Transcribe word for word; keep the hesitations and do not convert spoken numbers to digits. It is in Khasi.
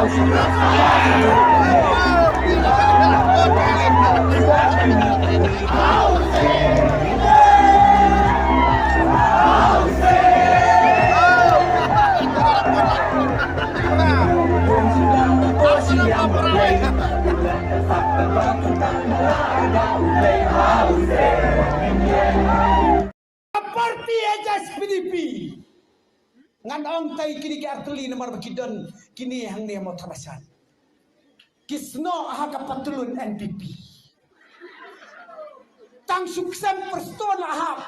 Parti H S P D P. Ngan ong tai kine ki artylli namar ba ki don kine hangne mo thabasan. Ki snoh ha ka patlun N P P. Tang suk sem pyrstone la hap.